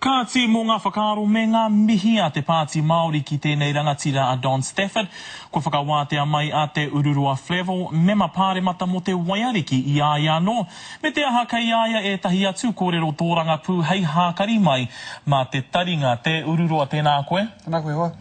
Kāti mō ngā whakaaro me ngā mihi a te Pāti Māori ki tēnei rangatira a Don Stafford, kua whakawātea mai a Te Ururoa Flavell, mema pāremata mō te Waiariki i a ia anō, me te aha kei a ia ētahi atu kōrero tōrangapū hei hākari mai mā te taringa. Te Ururoa, tēnā koe. Tēnā koe hoa.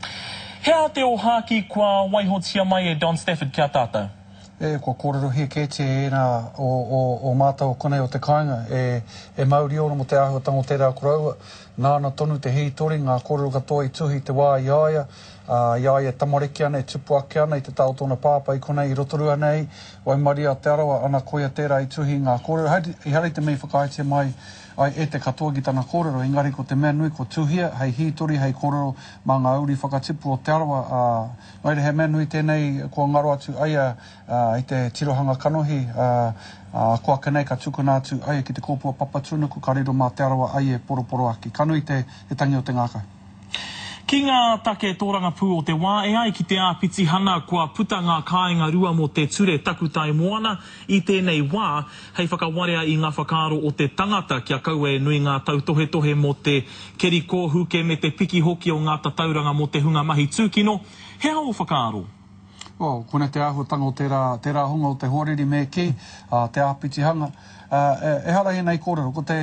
He aha te ōhākī kua waihotia mai e Don Stafford ki a tātou? E, kua kōrerohia kētia ērā o, o, o mātou o konei o te kāinga, e, e mauri ora mō te āhuatanga o tērā koroua. Nāna tonu te hītori, ngā kōrero katoa i tuhi i te wā i a ia, ā, i a ia e tamariki ana, e tupu ake ana i te taha o tōna pāpā i konei i Rotorua nei, waimaria a Te Arawa, ana koia tērā i tuhi i ngā kōrero. Haere, ehara i te mea i whakaaetia mai ai e te katoa ki tana kōrero, engari ko te mea nui kua tuhia hei hītori, hei kōrero mā ngā uri whakatipu o Te Arawa, ā, Nō reira, he mea nui tēnei kua ngaro atu aia i te tirohanga kanohi, ā, ko ake nei ka tukuna atu aia ki te kōpua Papatūānuku ka riro mā Te Arawa aia e poroporoaki. Ka nui te tangi o te ngākau. Ki ngā take tōrangapū o te wā, e ai ki te āpitihana kua puta ngā kāinga rua mō te ture takutai moana i tēnei wā hei whakawarea i ngā whakaaro o te tangata kia kaua e nui ngā tautohetohe mō te keri kōhuke me te piki hoki o ngā tatauranga mō te hunga mahi tūkino. He aha ō whakaaro? Well, koinei te āhuatanga o tērā, tērā hunga o te hoariri me kī, ā, te āpitihanga. Ā, e, ehara ēnei kōrero, ko te,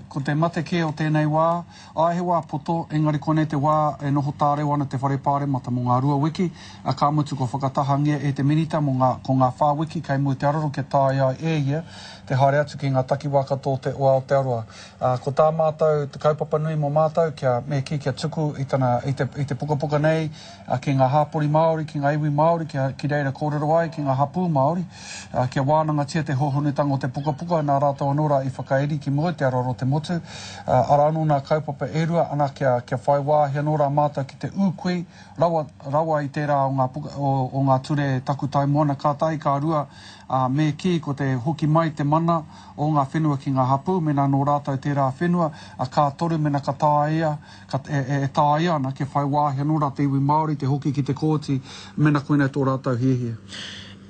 ko te mate kē o tēnei wā, āe he wā poto, engari koinei te wā e noho tārewa ana te Whare Pāremata mō ngā rua wiki, ā, ka mutu kua whakatahangia e te Minita mō ngā, ko ngā whā wiki kei mua i te araro kia taea ai e ia te haere atu ki ngā takiwā katoa o te, o Aotearoa. Ā, ko tā mātou, te kaupapa nui mō mātou, kia, me kī, kia tuku i tana, i te, i te pukapuka nei, ā, ki ngā hāpori Māori, ki ngā iwi Māori, kia, ki reira kōrero ai, ki ngā hapū Māori, ā, kia wānangatia te hōhonutanga o te pukapuka, nā rātou anō rā i whakairi ki mua i te aroaro o te motu. Ā, arā anō nā kaupapa e rua, ana, kia, kia whai wāhi anō rā mātou ki te ūkui rawa, rawa i tērā o ngā puka, o, o ngā ture takutai moana, ka tahi, ka rua, ā, me kī, ko te hoki mai te mana, o ngā whenua ki ngā hapū, mēnā nō rātou tērā whenua, ā, ka toru mēnā ka taea, ka, e, e, e taea ana kia whai wāhi anō rā te iwi Māori te hoki ki te kōti mēnā koinei tō rātou hiahia.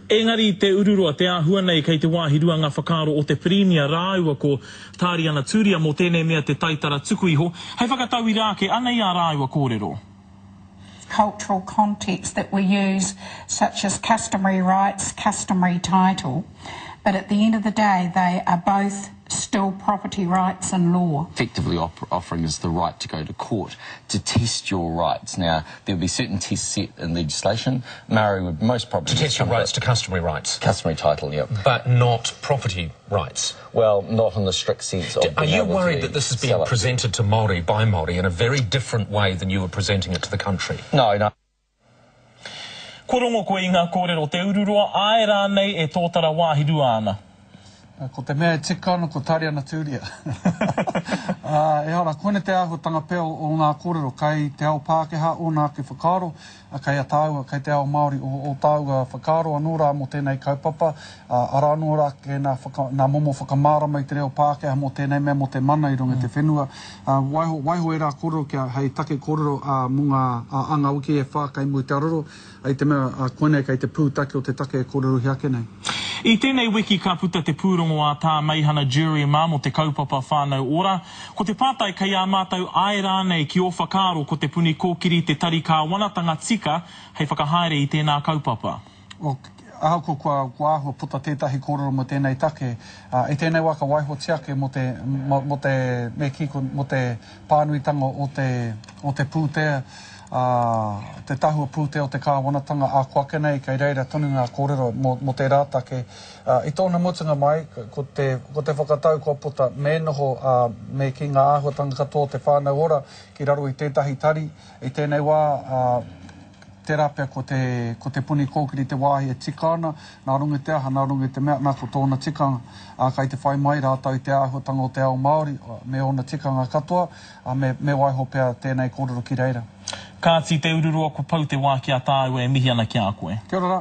Engari te ururoa, te āhua nei kei te wāhi rua ngā whakaaro o te Pirimia rāua ko Tāriana Tūria mō tēnei mea te taitara tuku iho. Hei whakatauira ake, anei ā rāua kōrero. cultural context that we use, such as customary rights, customary title. But at the end of the day, they are both still property rights and law. Effectively offering is the right to go to court to test your rights. Now, there'll be certain tests set in legislation. Maori would most probably... To test your rights to customary rights. Customary title, yeah. But not property rights. Well, not in the strict sense of... Are you worried that this is being presented to Māori by Māori in a very different way than you were presenting it to the country? No, no. Kua rongo koe i ngā kōrero Te Ururoa, āe rānei e tōtara wāhi rua ana? Ko te mea e tika ana ko Tariana Turia. Ā, ehara, koinei te āhuatanga pea o ngā kōrero, kei te ao Pākehā ōna ake whakaaro, Kei a tāua, kei te ao Māori o ō tāua whakaaro anō rā mō tēnei kaupapa, ā, arā anō rā kei nā whaka, nā momo whakamārama i te reo Pākehā mō tēnei mea, mō te mana i runga i te whenua. Ā, waiho, waiho ērā kōrero kia, hei take kōrero, ā, mō ngā, ā, ā ngā wiki e whā kei mua i te aroro, i te mea, ā, koinei kei te pūtake o te take e kōrerohia ake nei. I tēnei wiki ka puta te pūrongo a Tā Meihana Jury mā mō te kaupapa Whānau Ora. Ko te pātai kei a mātou āe rānei ki ō whakaaro ko Te Puni Kōkiri te tari kāwanatanga tika hei whakahaere i tēnā kaupapa? Well, ahakoa kua, kua āhua puta tētahi kōrero mō tēnei take, ā, i tēnei wā ka waihotia ake mō te, mō, mō te, me kī ko, mō te pānuitanga o te, o te pūtea, ā, te tahua pūtea o te kāwanatanga, ā, ko ake nei kei reira tonu ngā kōrero mō, mō tērā take. Ā, i tōna mutunga mai, ko te, ko te whakatau kua puta, me noho, ā, me kī ngā āhuatanga katoa o te whānau ora ki raro i tētahi tari i tēnei wā, ā, tērā pea ko te, ko Te Puni Kōkiri te wāhi e tika ana, nā runga i te aha, nā runga i te mea, nā, ko tōna tikanga, ā, kei te whai mai rātou i te āhuatanga o te ao Māori, me ōna tikanga katoa, ā, me, me waiho pea tēnei kōrero ki reira. Kāti Te Ururoa, kua pau te wā ki a tāua e mihi ana ki a koe. Kia ora rā.